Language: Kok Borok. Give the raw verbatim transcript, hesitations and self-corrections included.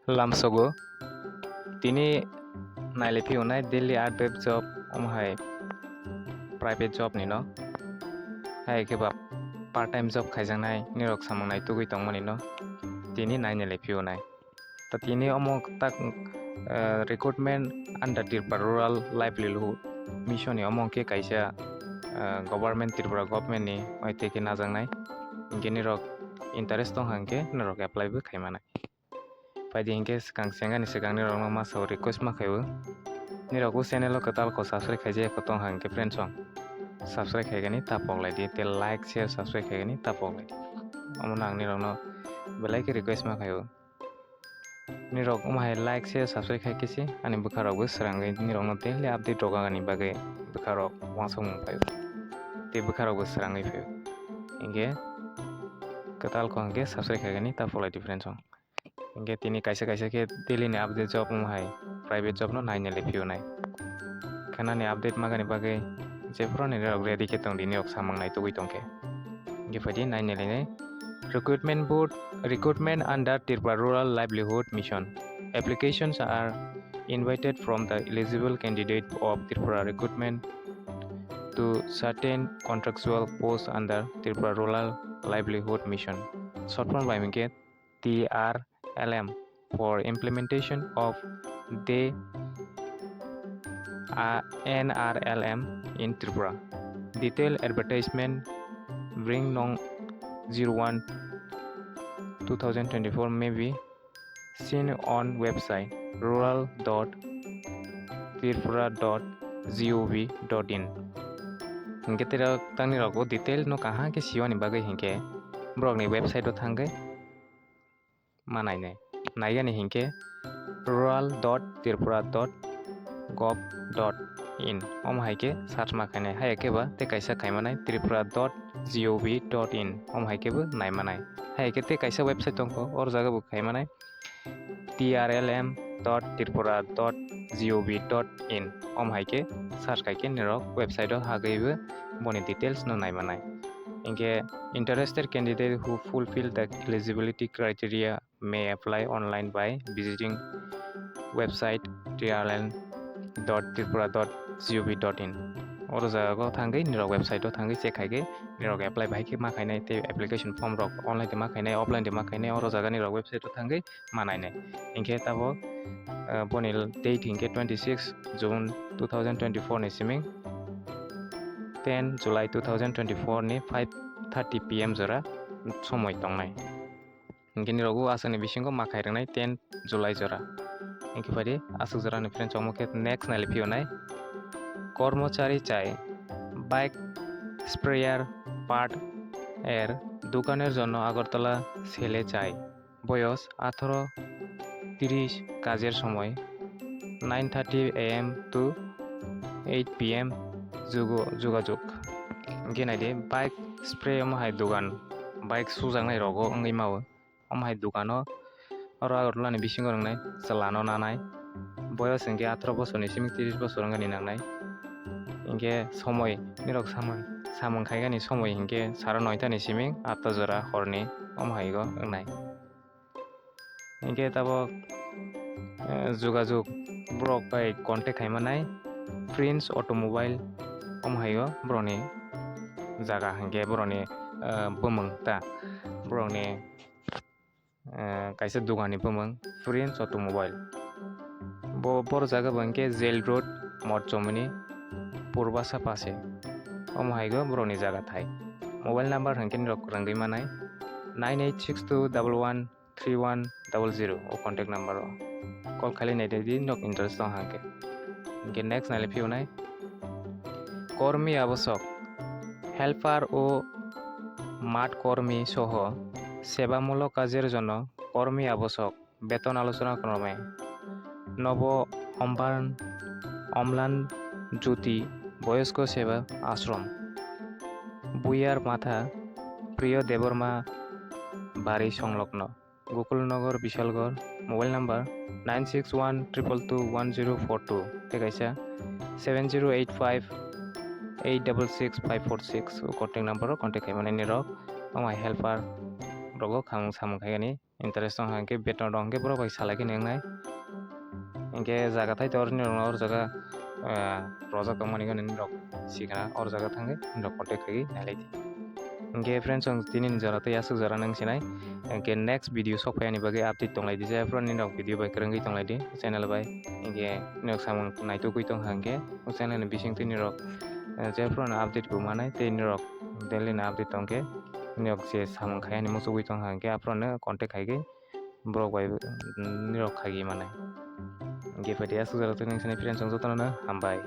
lamsogo. Tini nailai phiyonai daily update job, omo hai private job ni no. Hai khe ba part time job khaijaknai nirok samung naitugwi tongmani no. Tini nainai lai phiyonai. Ta tini omo tak, eh, recruitment under Tripura Rural Livelihood Mission ni omo khe kaisa, eh, government, Tripura government ni oi tei khe najaknai. Hinkhe nirok interest tong hang khe nirok apply bo khaimanai. Paidi hinkhe swkang sengani swkang nirokno masa o request ma khaio. Nirok o channel o kwtal kho subscribe khaijak kho tong hang khe friends song. Subscribe khaigani ta poklai di, tei like, share, subscribe khaigani ta poklai di. Omo no ang nirokno belai khe request ma khaio. Nirok omo hai like, share, subscribe khai khe se ani bwkha rok bo swrangwi nirokno daily update rok ani bagwi bwkha rok uansukmung phaio. Tei bwkha rok bo swrangwi phaio. Hinkhe kwtal kho hinkhe subscribe khaigani ta poklai di friends song. Hinkhe tini kaisa kaisa khe daily ni update job wng hai private job no nainai le phiyonai. Khanani update magani bagwi jephuru ni rok ready khe tong di, nirok samung naitugwi tong khe. Hinkhe phaidi nainai le nai. Recruitment board, recruitment under Tripura Rural Livelihood Mission. Applications are invited from the eligible candidate of Tripura recruitment to certain contractual posts under Tripura Rural Livelihood Mission. Short form bai hinkhe T R L M for implementation of the, uh, N R L M in Tripura. Detail advertisement bring nong zero one two thousand twenty-four may be seen on website rural dot tripura dot gov dot in. Hinkhe tei tangni rogo detail no kaham khe siyoni bagwi hinkhe borokni website o thangwi ma nainai. Naigani hinkhe rural dot tripura dot gov dot in. Omo hai khe search ma khainai. Hai khe ba tei kaisa khaimanai tripura dot gov dot in. Omo hai khe bo naimanai. Hai khe tei kaisa website tongkho, oro jaga bo khaimanai T R L M dot tripura dot gov dot in. Omo hai khe search khai khe nirok website o hagwi bo boni details no naimanai. Hinkhe interested candidate who fulfill the eligibility criteria may apply online by visiting website T R L M dot tripura dot gov dot in. Oro jaga o thangwi nirok website o thangwi check khai khe nirok apply bai khe ma khainai tei application form rok online de ma khainai offline de ma khainai oro jaga nirok website o thangwi ma nainai. Hinkhe tabok, ah, boni date hinkhe twenty six June two thousand twenty four ni simi ten July two thousand twenty four ni five thirty P M jora somoi tongnai. Hinkhe nirok o aswkni bisingo ma khai rwnai ten July jora. Hinkhe phaidi aswk jora ni friends omo khe next nailai phiyonai. Kormochari chai bike sprayer part er dukaner jonno Agartala sele chai. Boyos atharo tris kajer somoi nine thirty A M to eight P M jugo jugajog. Hinkhe naidi bike spray omo hai dugan bike sujaknai rogo wngwi mao. Omo hai dukano oro Agartala ni bisingo wngnai chwla no nanai. Boyos hinkhe atharo bosor ni simi tris bosor wngani nangnai. Hinkhe somoi nirok samung, samung khaigani somoi hinkhe sara noita ni simi atta jora horni omo hai o wngnai. Hinkhe tabok, eh, jugajog borok bai contact khaimanai Prince Automobile omo hai o borokni jaga hinkhe borokni, eh, bumung ta borokni, eh, kaisa dogan ni bumung Prince Automobile. Bo, boro jaga bo hinkhe Jail Road, Motchomoni, Purbasa Pase. Omo hai o borokni jaga thai. Mobile number hinkhe nirok kwrwngwi manai nine eight six two double one three one double zero o contact number o call khailai nai di nok interest tong hangkhe. Hinkhe next nailai phiyonai kormi abosok, helper o mat kormi soho sebamulok kajer jono kormi abosok beton alochona krome nobo omban omlan jyoti boyosko seba ashram buyar matha priyo debbarma bari songlokno. Gokulnagar, Bishalgarh, mobile number nine six one triple two one zero four two, tei kaisa seven zero eight five eight double six five four six o contact number o contact khaimani nirok, omo hai helper rogo khamung samung khaigani interest tong hwnkhe beton rok hwnkhe borok bai salai khe nwngnai. Hwnkhe jaga thai tor nirok no or jaga rojak tongmani gani nirok sikha or jaga thangwi nirok contact khaigwi nailai di. Hwnkhe friends, ang tini ni jora tei aswk jora nang sinai. Hwnkhe next video sok phaiyani bagwi update tonglai di, jephru nirok video bai kwrwngwi tonglai di channel bai. Hwnkhe nirok samung naitugwi tong hwnkhe o channel ni bising twi nirok jephru update bo manai tei nirok daily ni update tongkhe nirok je samung khaiyani muchugwi tong hwnkhe aphuru contact khaigwi borok bai nirok khaigwi manai. Hwnkhe phaidi aswk jora twi nang sinai friends, ang jotono hambai.